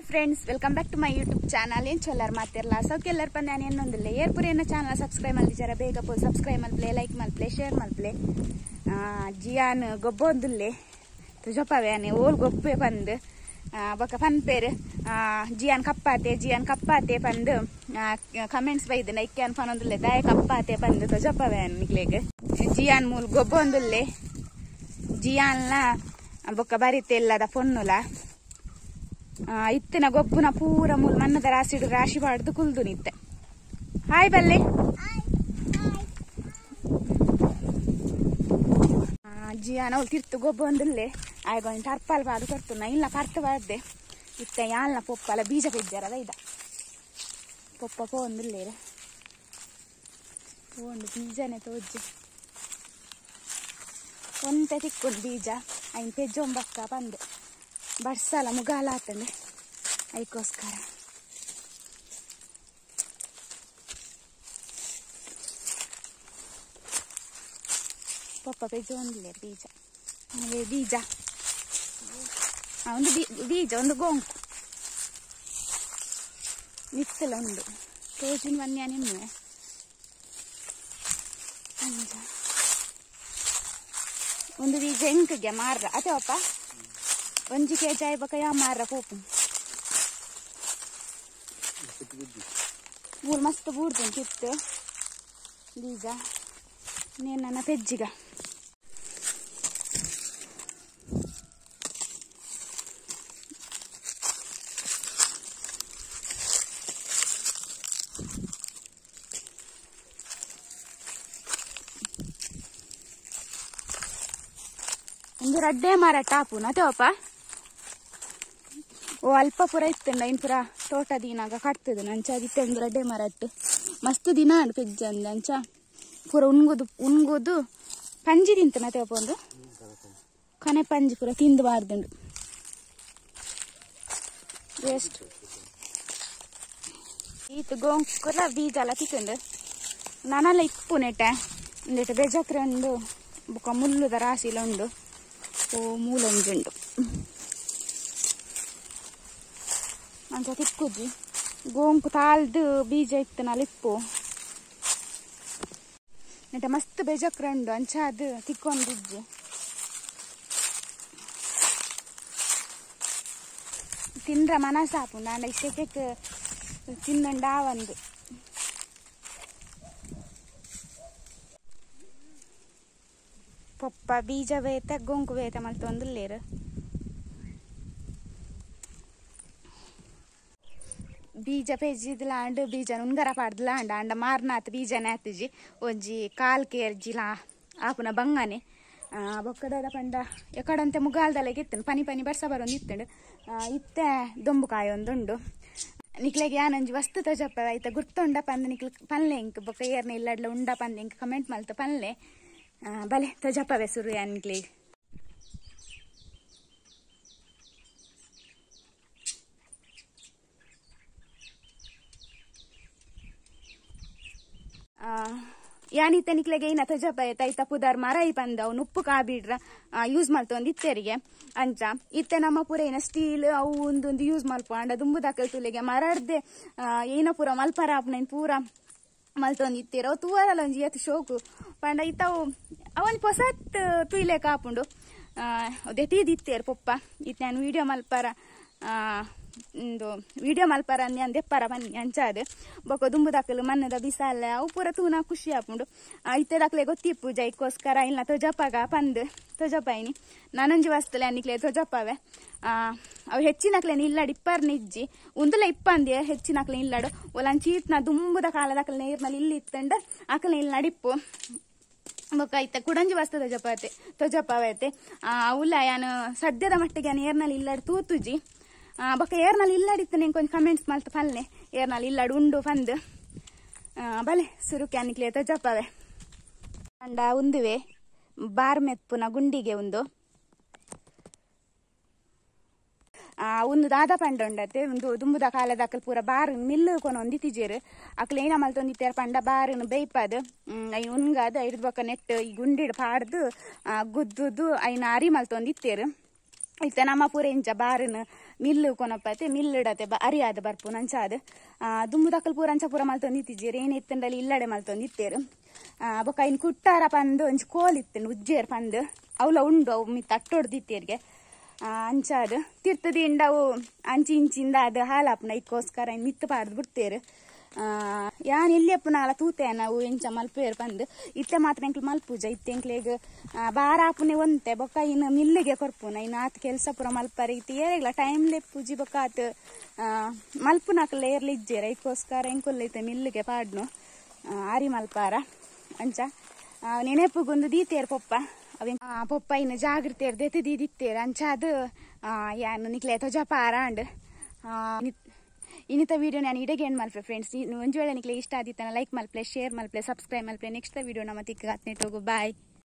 Friends, welcome back to my YouTube channel. ಏನು ಚೊಲ್ಲರ್ ಮಾತಿರಲ್ಲ ಸೌಕೆಲ್ಲರ್ ಪಂದ ನಾನು ಏನೊಂದಿಲ್ಲ ಏರ್ಪುರ ಏನೋ ಚಾನಲ್ ಸಬ್ಸ್ಕ್ರೈಬ್ ಮಲ್ದಿಜಾರ ಬೇಗ ಪೋ ಸಬ್ಸ್ಕ್ರೈಬ್ ಮಲ್ಪ್ಲೆ, ಲೈಕ್ ಮಲ್ಪ್ಲೆ, ಶೇರ್ ಮಲ್ಪ್ಲೆ. ಜಿಯಾನ್ ಗೊಬ್ಬೊಂದುಲ್ಲೆ ತುಜಪ್ಪವೆ ಆನೆ ಓಲ್ ಗೊಬ್ಬೆ ಪಂದು ಬೊಕ ಪನ್ಪೇರು ಜಿಯಾನ್ ಕಪ್ಪಾತೆ ಜಿಯಾನ್ ಕಪ್ಪಾತೆ ಪಂದು ಕಮೆಂಟ್ಸ್ ಬೈದು ನೈಕ್ಯಾನ್ ಪನೊಂದುಲ್ಲೆ ದಾಯ ಕಪ್ಪಾತೆ ಪಂದು ತುಜಪ್ಪವೆ ನಿಕ್ಲೆಗ್. ಜಿಯಾನ್ ಮೂಲ್ ಗೊಬ್ಬೊಂದುಲ್ಲೆ ಜಿಯಾನ್ಲ ಬೊಕ್ಕ ಬರಿತೆಲ್ಲದ ಪೊನ್ನುಲ ಇತ್ತಿನ ಗೊಬ್ಬುನ ಪೂರ ಮೂಲ್ ಮನ್ನದ ರಾಸಿಡು ರಾಶಿ ಬಾಡ್ದು ಕುಲ್ದು ನಿತ್ತೆ. ಹಾಯ್ ಬಲ್ಲೆ. ಜಿಯಾನ ಅವ್ಳು ತಿರ್ತು ಗೊಬ್ಬ ಒಂದುಲ್ಲೆ ಆಯ್ಗೊಂದು ಟರ್ಪಾಲ್ ಬಾದು ಕೊಡ್ತು ಇಲ್ಲ ಪರ್ತು ಬಾರ್ದೆ ಇತ್ತ ಯಾಲ್ನ ಪೊಪ್ಪಲ ಬೀಜ ಪೆಜ್ಜಾರದ ಇದ ಪೊಪ್ಪ ಪೋಂದುಲ್ಲೇರ ಪೋಂಡು ಬೀಜನೆ ತೋಜ್ಜಿ ಒಂತೆ ತಿಕ್ಕೊಂಡು ಬೀಜ ಐನ್ ಪೆಜ್ಜೊಂಬಕ್ಕ ಬಂದು ಬರ್ಸಲ ಮುಗಾಲ ಆತಂಡೆ ಐಕೋಸ್ಕರ. ಪಪ್ಪ ಪೆಜ್ಜೊಂದಿಲ್ಲ ಬೀಜ ಆಮೇಲೆ ಬೀಜ ಒಂದು ಬೀಜ ಒಂದು ಗೋಂಕು ನಿತ್ತಲ ಉಂಡು ತೋಜಿನ ವನ್ಯ ನಿನ್ನೆ ಒಂದು ಬೀಜ ಎಂಕಿಗೆ ಮಾರ್ರ ಅದೇವಪ್ಪ ಒಂಜಿ ಕೆಜಿ ಆಯ್ಬಕ ಯಾ ಮಾರ್ರ ಪೋಪು ಮೂರು ಮಸ್ತ್ ಬೂರ್ದು ಕಿತ್ತು ಬೀಜ ನೇನ ಪೆಜ್ಜಿಗ. ಒಂದು ರಡ್ಡೆ ಮರ ಟಾಪು ಅದೇವಪ್ಪ ಓ ಅಲ್ಪ ಪೂರ ಇತ್ತಂಡ ಇನ್ ಪೂರ ತೋಟ ದಿನಾಗ ಕಟ್ತದೆ ನಂಚಾದಿತ್ತೆ ಒಂದು ರಡ್ಡೆ ಮರ ಇಟ್ಟು ಮಸ್ತ್ ದಿನ ಅಂಡ್ ಪೆಜ್ಜ ಅಂದ ಅಂಚ ಪೂರ ಉಣ್ಗುದು ಉಣ್ಗುದು ಪಂಜಿ ತಿಂತನ ತೇಪ ಒಂದು ಕನೆ ಪಂಜಿ ಪೂರ ತಿಂದು ಬಾರ್ದುಂಡು ವೇಸ್ಟ್. ಈತ ಗೋಂಕುಲ ಬೀಜ ಎಲ್ಲ ತಿಕ್ಕಂಡು ನಾನೆಲ್ಲ ಇಪ್ಪು ನೆಟ್ಟೆ ಒಂದಿಟ್ಟು ಬೇಜಾಕ್ರೆ ಉಂಡು ಬೊಕ ಮುಳ್ಳುದ ರಾಸಿಲ ಉಂಡು ಓ ಮೂಲೊಂಜುಂಡು ಅಂಚ ತಿಕ್ಕುಜಿ ಗೋಂಕು ತಾಳ್ದು ಬೀಜ ಇತ್ತನಲ್ಲ ಇಪ್ಪು ನೆಟ ಮಸ್ತ್ ಬೇಜಕ್ರ ಉಂಡು ಅಂಚ ಅದು ತಿಕ್ಕೊಂಡಿಜ್ಜಿ ತಿಂದ್ರ ಮನಸಾಪು ನಾನು ಇಷ್ಟಕ್ಕೆ ತಿನ್ನಂಡ ಒಂದು ಪಪ್ಪ ಬೀಜ ಬೇತ ಗೊಂಕು ಬೇತ ಮಲ್ತೊಂದುಲ್ಲೇರು. ಬೀಜ ಪೆಜ್ಜಿದ್ಲಾಂಡ್ ಬೀಜ ಉಂಗರ ಪಾಡ್ದ್ಲಾಂಡ್ ಅಂಡ ಮಾರ್ನಾತ್ ಬೀಜನೆ ಆತಿಜಿ ಒಂಜಿ ಕಾಲ್ ಕೇರ್ಜಿಲಾ ಆಪುನ ಬಂಗನೆ ಬೊಕ್ಕದ ಪಂಡ ಎಕಡಂತೆ ಮುಗಾಲ್ದಲೆಗೆ ಇತ್ತಂಡು ಪನಿ ಪನಿ ಬರ್ಸ ಬರೊಂದು ಇತ್ತಂಡು ಇತ್ತೆ ದೊಂಬುಕಾಯಿ ಒಂದುಂಡು. ನಿಕ್ಲೆಗೆ ಯಾನೊಂಜಿ ವಸ್ತು ತೋಜಪ್ಪ ಐತ ಗುರ್ತುಂಡ ಪಂದ್ ನಿಕ್ಲು ಪನ್ಲೆ ಇಂಕ್ ಬೊಕ್ಕ ಏರ್ನ ಇಲ್ಲಡ್ಲ ಉಂಡ ಪಂದ್ ಇಂಕ್ ಕಮೆಂಟ್ ಮಲ್ತ ಪನ್ಲೆ ಬಲೆ ತೋಜಪ್ಪವೆ ಸುರು ಯಾನ್ ನಿಕ್ಲೆಗ್. ಯಾನಿತ್ತೆ ನಿಕ್ಲೆಗೆ ಏನ ತೋಜಪ್ಪ ಐತ ಪುದರ್ ಮರೈ ಪಂದ ಅವು ಉಪ್ಪು ಕಾಬಿಡ್ರ ಯೂಸ್ ಮಲ್ತೊಂದು ಇತ್ತೆರಿಗೆ ಅಂಚ ಇತ್ತೆ ನಮ್ಮ ಪೂರ ಏನ ಸ್ಟೀಲ್ ಅವು ಒಂದೊಂದು ಯೂಸ್ ಮಲ್ಪ ಅಂಡ ದುಂಬುದಾಕಲ್ ತುಲೆಗೆ ಮರಡ್ದೆ ಏನ ಪೂರ ಮಲ್ಪರ ಆಪುನ ಪೂರ ಮಲ್ತೊಂದು ಇತ್ತೀರ ಅವು ತೂವರಲ್ಲ ಒಂಜಿ ಏತ್ ಶೋಕು ಪಂಡ ಇತ್ತವು ಅವನ್ ಪೊಸತ್ ತುಯ್ಲೆ ಕಾಪುಂಡು ದೆತೀದಿತ್ತೇರು ಪೊಪ್ಪ ಇತ್ತೆ ನಾನು ವೀಡಿಯೋ ಮಲ್ಪರ ಒಂದು ವಿಡಿಯೋ ಮಲ್ಪರ ಅಂದೆ ದೆಪ್ಪರ ಬನ್ನಿ ಅಂಚಾದ ಬೊಕ ದುಂಬುದಾಕಲು ಮನ್ನದ ಬಿಸಾಲ ಅವು ಪೂರ ತೂನ ಖುಷಿ ಆಪುಂಡು. ಇತ್ತೆ ದಾಕ್ಲೆ ಗೊತ್ತಿಪ್ಪು ಜೈಕೋಸ್ಕರ ಇಲ್ಲ ತೊಜಪ್ಪಾಗ ಪಂದ್ ತೊಜಪ್ಪಾಯಿನಿ ನಾನೊಂಜಿ ವಸ್ತುಲೆ ಅನ್ನಿಕ್ಲೆ ತೊಜಪ್ಪಾವೆ ಅವು ಹೆಚ್ಚಿನಕ್ಲೆ ಇಲ್ಲಾಡು ಇಪ್ಪರ್ ನಿಜ್ಜಿ ಉಂದುಲ ಇಪ್ಪಂದೆ ಹೆಚ್ಚಿನಕ್ಲೆ ಇಲ್ಲಾಡು ಒಲಂಚೀತ್ನ ದುಂಬುದ ಕಾಲದಾಕಲೆ ನೀರ್ನಲ್ಲಿ ಇಲ್ಲಿ ಇತ್ತಂಡ ಆಕಲೆ ಇಲ್ಲಿ ನಡಿಪ್ಪು ಬೊಕ ಇತ್ತ ಕುಡಂಜಿ ವಸ್ತು ತೊಜಪಾತೆ ತೊಜಪ್ಪಾವೈತೆ ಅವುಲ ಯಾನು ಸದ್ಯದ ಮಟ್ಟಿಗೆ ಏರ್ನಲ್ಲಿ ಇಲ್ಲಾಡು ತೂತುಜಿ ಬೊಕ ಏರ್ನಲ್ಲಿ ಇಲ್ಲಾಡಿತ್ತು ನಿಂಗೆ ಕೊಂಚ ಕಮೆಂಟ್ಸ್ ಮಲ್ತ ಪಲ್ನೆ ಏರ್ನಲ್ಲಿ ಇಲ್ಲಾಡು ಉಂಡು ಪಂದು ಬಲೆ ಸುರುಕೆ ಅನ್ನಿಕ್ಲೆ ತೊಜಪ್ಪಾವೆ. ಅಂಡ ಉಂದುವೆ ಬಾರ್ ಮೆತ್ಪುನ ಗುಂಡಿಗೆ ಒಂದು ಒಂದು ದಾದ ಪಂಡ ಉಂಡತ್ತೆ ಒಂದು ದುಂಬುದ ಕಾಲದ ಅಕಲ್ ಪೂರ ಬಾರ್ ಮಿಲ್ಲು ಕೊನೊಂದಿತ್ತಿಜೇರು ಅಕಲ್ ಏನ ಮಲ್ತೊಂದಿತ್ತಾರ ಪಂಡ ಬಾರನ್ನು ಬೇಯ್ಪಾದು ಐನ್ ಉನ್ಗಾದ ಐದು ಬೊಕ ನೆಟ್ ಈ ಗುಂಡಿಡ್ ಪಾಡ್ದು ಗುದ್ದುದು ಐನ ಅರಿ ಮಲ್ತೊಂದಿತ್ತೇರು. ಇತ್ತೆ ನಮ್ಮ ಪೂರ ಇಂಚ ಬಾರಿನ ಮಿಲ್ಲು ಕೊನಪತೆ ಮಿಲ್ಲಿಡತೆ ಅರಿಯಾದ ಬರ್ಪುನ ಅಂಚಾದ್ ದುಂಬು ದಕ್ಕಲ್ ಪೂರ ಅಂಚ ಪೂರ ಮಲ್ತೊಂದು ಇತ್ತಿಜ್ಜೆರ್ ಏನ್ ಇತ್ತಂಡಲಿ ಇಲ್ಲಡೆ ಮಲ್ತೊಂದು ಇತ್ತೇರು. ಬೊಕ್ಕ ಇನ್ ಕುಟ್ಟಾರ ಪಂದ್ ಒಂಜಿ ಕೋಲ್ ಇತ್ತಂಡು ಉಜ್ಜೇರ್ ಪಂದ್ ಅವ್ಲ ಉಂಡು ಅವು ಮಿತ್ತ ಅಟ್ಟೊಡ್ದಿತ್ತೇರ್ಗೆ ಅಂಚಾದ್ ತಿರ್ತದಿಂಡ ಅವು ಅಂಚಿ ಇಂಚಿಂದ ಅದು ಹಾಲಾಪುನ ಇಕ್ಕೋಸ್ಕರ ಮಿತ್ತು ಪಾಡ್ದು ಬಿಡ್ತೇರು. ಯಾನ್ ಎಲ್ಲಿಯಪ್ಪನಾಲ ತೂತೆ ನಾವು ಎಂಚ ಮಲ್ಪೇರು ಪಂದ್ ಇತ್ತೆ ಮಾತ್ರ ಎಂಕ್ಲು ಮಲ್ಪೂಜ ಇತ್ತೆ ಎಂಕ್ಲೆಗ್ ಬಾರ ಆಪುನೆ ಒಂತೆ ಬೊಕ್ಕ ಇನ್ನು ಮಿಲ್ಲಿಗೆ ಕೊರ್ಪುನ ಇನ್ನು ಆತ್ ಕೆಲಸ ಪೂರ ಮಲ್ಪರೆ ಇತ್ತೆ ಏರೆಗ್ಲ ಟೈಮ್ ಲೆಪ್ಪುಜಿ ಬೊಕ್ಕ ಆತ್ ಮಲ್ಪುನಕಲ್ಲ ಏರ್ಲ ಇಜ್ಜೇರ ಐಕ್ಕೋಸ್ಕರ ಎಂಕುಲ್ಲ ಇತ್ತೆ ಮಿಲ್ಲಿಗೆ ಪಾಡ್ನು ಆರಿ ಮಲ್ಪಾರ ಅಂಚ ನೆನೆಪುಗೊಂದು ದೀತೇರು ಪೊಪ್ಪ ಅವೆ ಪೊಪ್ಪ ಇನ್ನು ಜಾಗೃತಿ ದೆತ್ತಿ ದೀದಿತ್ತೇರು ಅಂಚ ಅದು ಯಾನು ನಿಕ್ಲೆ ತೊಜಪಾರ ಅಂಡ್ ಇನ್ನಿತ ವಿಡಿಯೋ ನಾನು ಇಡಗೆ ಏನು ಮಲ್ಪೆ ಫ್ರೆಂಡ್ಸ್. ಒಂಜಿ ವೇಳೆ ನಿಕ್ಲೆ ಇಷ್ಟ ಆದಿತ್ತನ ಲೈಕ್ ಮಲ್ಪಲೆ, ಶೇರ್ ಮಲ್ಪಲೆ, ಸಬ್ಸ್ಕ್ರೈಬ್ ಮಲ್ಪಲೆ. ನೆಕ್ಸ್ಟ್ ವಿಡಿಯೋ ನಮ್ಮ ತಿಕ್ಕ ಹತ್ನೆಟ್ ಹೋಗು. ಬಾಯ್.